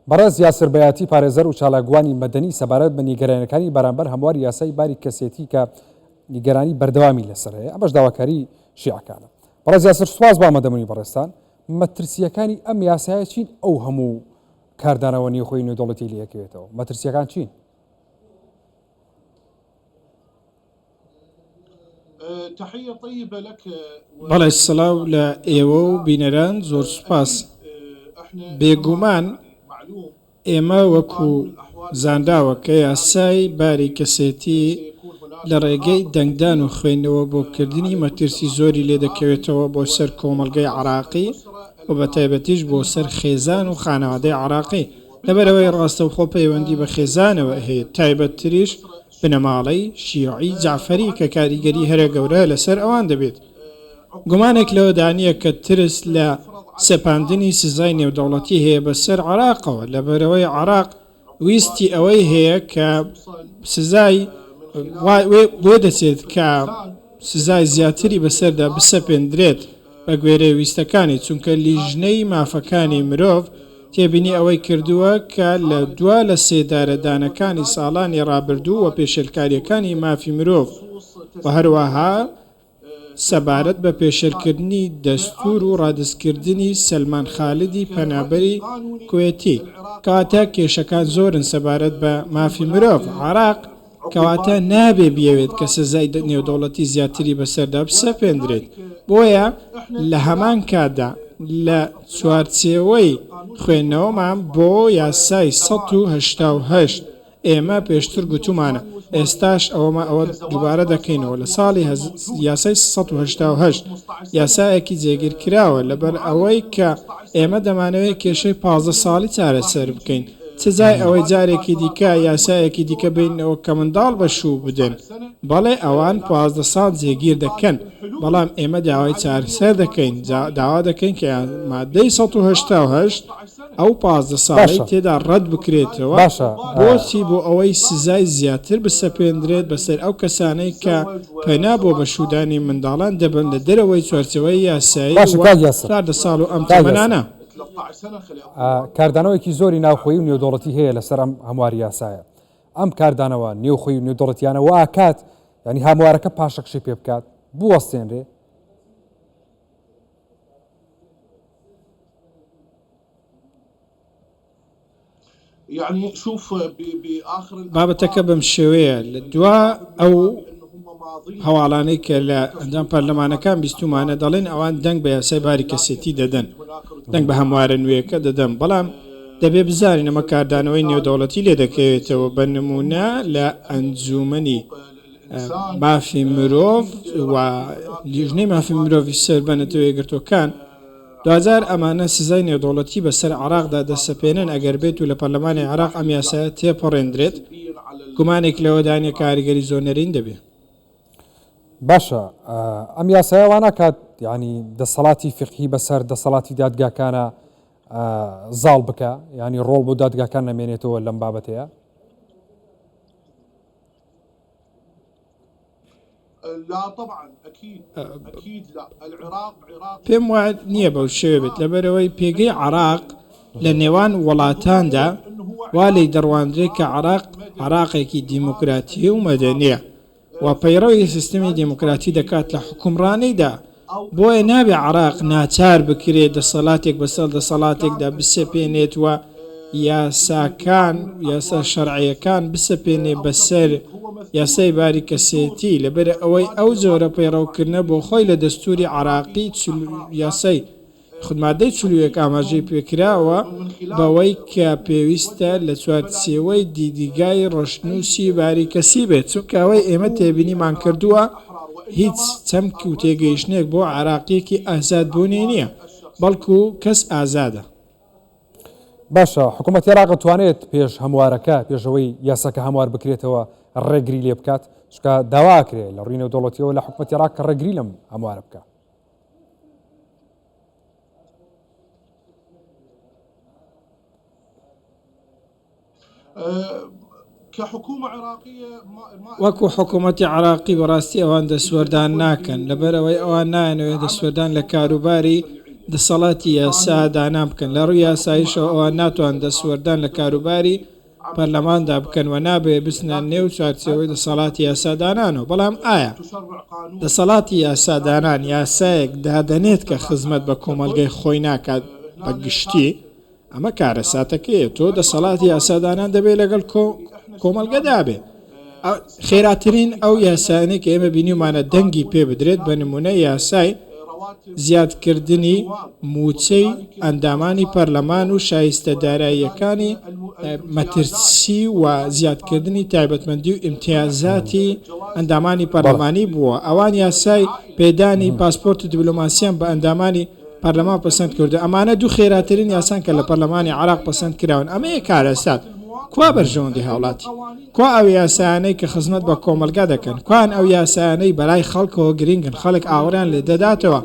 بەڕێز یاسر بەیاتی پارێزەر و چالاکوانی مەدەنی سەبارەت بە نیگەرانیەکانی بەرامبەر هەمواری یاسای باری کەسێتی کە نیگەرانی بەردەوامی لەسەر هەیە ئەمەش داواکاری شیعەکانە. بەڕێز یاسر سوپاس بۆ ئامادەبوونی بەڕێزتان. مەترسییەکانی ئەم یاسایە چین ئەو هەموو کاردانەوە نێوخۆی نێودەوڵەتی لێ ئەکەوێتەوە مەترسییەکان چین؟ بەڵێ سڵاو لە ئێوە و بینەران زۆر سوپاس. بێگومان ئێمە وەکو زانراوە کە یاسای باری کەسێتی لە ڕێگەی دەنگدان و خوێندنەوە بۆ کردنی مەترسی زۆری لێدەکەوێتەوە بۆ سەر کۆمەڵگەی عێراقی و بەتایبەتیش بۆ سەر خێزان و خانەوادەی عێراقی لەبەرئەوەی ڕاستەوخۆ پەیوەندی بە خێزانەوە هەیە تایبەتتریش بنەماڵەی شیعی جەعفەری کە کاریگەری هەرە گەورە لەسەر ئەوان دەبێت. گومانێک لەوەدا نییە کە ترس لە سەپاندنی سزای نێودەوڵەتی هەیە بەسەر عێراقەوە، لەبەرئەوەی عێراق ویستی ئەوەی هەیە کە سزای وێدەچێت کە سزای زیاتری بەسەردا بسەپێندرێت بەگوێرەی ویستەکانی، چونکە لیژنەی مافەکانی مرۆڤ تێبینی ئەوەی کردووە کە لە دوا لە سێدارەدانەکانی ساڵانی ڕابردوو و پێشێلکارییەکانی مافی مرۆڤ و هەروەها سەبارەت بە پێشێلکردنی دەستوور و ڕادەستکردنی سەلمان خالدی پەنابەری کوێتی، کەواتە کێشەکان زۆرن سەبارەت بە مافی مرۆڤ، عێراق کەواتە نابێ بیەوێت کە سزای نێودەوڵەتی زیاتری بەسەردا بسەپێندرێت، بۆیە لە هەمان کاتدا لە چوارچێوەی خوێندنەوەمان بۆ یاسای 188 ئێمە پێشتر گوتومانە، ئێستاش ئەوەمە ئەوە دووبارە دەکەینەوە، لە ساڵی یاسای 188 یاسایەکی جێگیرکراوە، لەبەر ئەوەی کە ئێمە دەمانەوێت کێشەی 15 ساڵی چارەسەر بکەین، چ جای ئەوەی جارێکی دیکە یاسایەکی دیکە بێنینەوە کە منداڵ بە شوو بدەن، بەڵێ ئەوان 15 ساڵ جێگیر دەکەن، بەڵام ئێمە داوای چارەسەر دەکەین، داوا دەکەین کە مادەی 188 ئەو 15 ساڵەی باشە تێدا ڕەت بکرێتەوە، باشە بۆچی؟ بۆ ئەوەی سزای زیاتر بسەپێندرێت بەسەر ئەو کەسانەی کە پەنا بۆ بەشوودانی منداڵان دەبەن لە دەرەوەی چوارچێوەی یاسایی باشە و کاک یاسر 14 ساڵ و ئەم کاک یاسر تەمەنانە. کاردانەوەیەکی زۆری ناوخۆیی و نێودەوڵەتی هەیە لەسەر ئەم هەمواری یاسایە ئەم کاردانەوە نێوخۆی و نێودەوڵەتیانە وا ئەکات یانی هەموارەکە پاشەکشەی پێ بکات بوەستێنرێ؟ بابەتەکە بەم شێوەیە لە دوا ئەو هەواڵانەی کە لە ئەندام پەرلەمانەکان بیستومانە دەڵێن ئەوان دەنگ بە یاسای باری کەسێتی دەدەن دەنگ بە هەموارە نوێیەکە دەدەن بەڵام دەبێ بزانین ئەمە کاردانەوەی نێودەوڵەتی لێ دەکەوێتەوە بە نمونە لە ئەنجومەنی مافی مرۆڤ و لیژنەی مافی مرۆڤی سەر بە نەتەوە یەکگرتووەکان دواجار ئەمانە سزای نێودەوڵەتی بەسەر عێراقدا دەسەپێنن، ئەگەر بێت و لە پەرلەمانی عێراق ئەم یاسایە تێپەڕێندرێت، گومانێک لەوەدا نیە کاریگەری زۆر نەرێنی دەبێت. باشە ئەم یاسایە وا ناکات یانی دەسەڵاتی فیقهی بەسەر دەسەڵاتی دادگاکانە زاڵ بکا یانی ڕۆڵ بۆ دادگاکان نەمێنێتەوە لەم بابەتەیە؟ پێم وا نییە بەو شێوە بێت، لەبەرئەوەی پێگەی عێراق لە نێوان وڵاتاندا وا لێی دەڕواندرێت کە عێراق عێراقێکی دیموکراتی و مەدەنییە و پەیڕەوی سیستمی دیموکراتی دەکات لە حوکمڕانیدا، بۆیە نابێ عێراق ناچار بکرێت دەسەلاتێک بەسەر دەسەڵاتێکدا بسەپێنێت و یاساکان یاسا شەرعیەکان بسەپێنێ بەسەر یاسای باری کەسێتی لەبەر ئەوەی ئەو جۆرە پەیڕەوکردنە بۆ خۆی لە دەستوری عێراقی یاسای خود مادەی 41 ئاماژەی پێکراوە بەوەی کە پێویستە لە چوارچێوەی دیدگای ڕەشنووسی باری کەسی بێت، چونکە ئەوەی ئێمە تێبینیمان کردووە هیچ چەمک و تێگەیشتنێک بۆ عێراقییەکی ئازاد بوونی نییە، بەڵکو کەس ئازادە. باشە حکوومەتی عێراق دەتوانێت پێش هەموارەکە، پێش ئەوەی یاساکە هەموار بکرێتەوە ڕێگری لێ بکات؟ چونکە داوا ئەکرێ لە ڕووی نێودەوڵەتییەوە لە حکوومەتی عێراق کە ڕێگری لەم هەموارە بکا. وەکو حکوومەتی عێراقی بەڕاستی ئەوان دەستوەردان ناکەن، لەبەرئەوەی ئەوان نایانەوێت دەستوەردان لە کاروباری دەسەڵاتی یاسا دانان بکەن، لە ڕووی یاساییشەوە ئەوان ناتوانن دەستوەردان لە کاروباری پەرلەماندا بکەن و نابێ بچنە نێو چوارچێوەی دەسەڵاتی یاسادانانەوە، بەڵام ئایا دەسەڵاتی یاسادانان یاسایەک دادەنێت کە خزمەت بە کۆمەڵگەی خۆی ناکات بە گشتی؟ ئەمە کارەساتەکەیە، تۆ دەسەڵاتی یاسادانان دەبێ لەگەڵ کۆمەڵگەدا بێ. خێراترین ئەو یاسایانەی کە ئێمە بینیومانە دەنگی پێ بدرێت بە نمونە یاسای زیادکردنی مووچەی ئەندامانی پەرلەمان و شایستە داراییەکانی مەترسی و زیادکردنی تایبەتمەندی و ئیمتیازاتی ئەندامانی پەرلەمانی بووە. ئەوان یاسای پێدانی پاسپۆرتی دیبلۆماسیان بە ئەندامانی پەرلەمان پەسەند کردووە. ئەمانە دوو خێراترین یاسان کە لە پەرلەمانی عێراق پەسەند کراون. ئەمەیە کارەسات. کوا بەرژەوەندی هاوڵاتی؟ کوا ئەو یاسایانەی کە خزمەت بە کۆمەڵگا دەکەن؟ کوان ئەو یاسایانەی بەلای خەڵکەوە گرنگن، خەڵک ئاوڕیان لێ دەداتەوە؟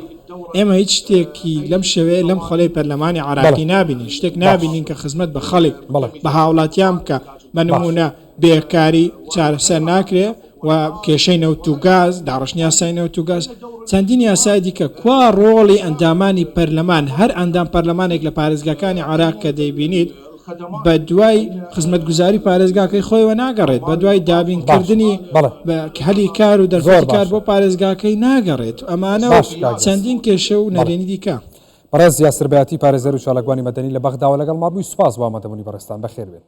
ئێمە هیچ شتێکی لەم شێوەیە لەم خولەی پەرلەمانی عێراقی نابینین، شتێک نابینین کە خزمەت بە خەڵک، بە هاوڵاتیان بکا، بە نموونە بێکاری چارەسەر ناکرێ و کێشەی نەوت و گاز، داڕشتنی یاسای نەوت و گاز، چەندین یاسای دیکە، کوا ڕۆڵی ئەندامانی پەرلەمان، هەر ئەندام پەرلەمانێک لە پارێزگاکانی عێراق کە دەیبینیت بەدوای خزمەتگوزاری پارێزگاکەی خۆیەوە ناگەڕێت، بەدوای دابینکردنی هەلی کار و دەرفەتی کار بۆ پارێزگاکەی ناگەڕێت، ئەمانە و چەندین کێشە و نەرێنی دیکە. بەڕێز یاسر بەیاتی پارێزەر و چالاکوانی مەدەنی لە بەغداوە لەگەڵما بووی، سوپاس بۆ ئامادەبوونی بەڕێزتان، بەخێربێن.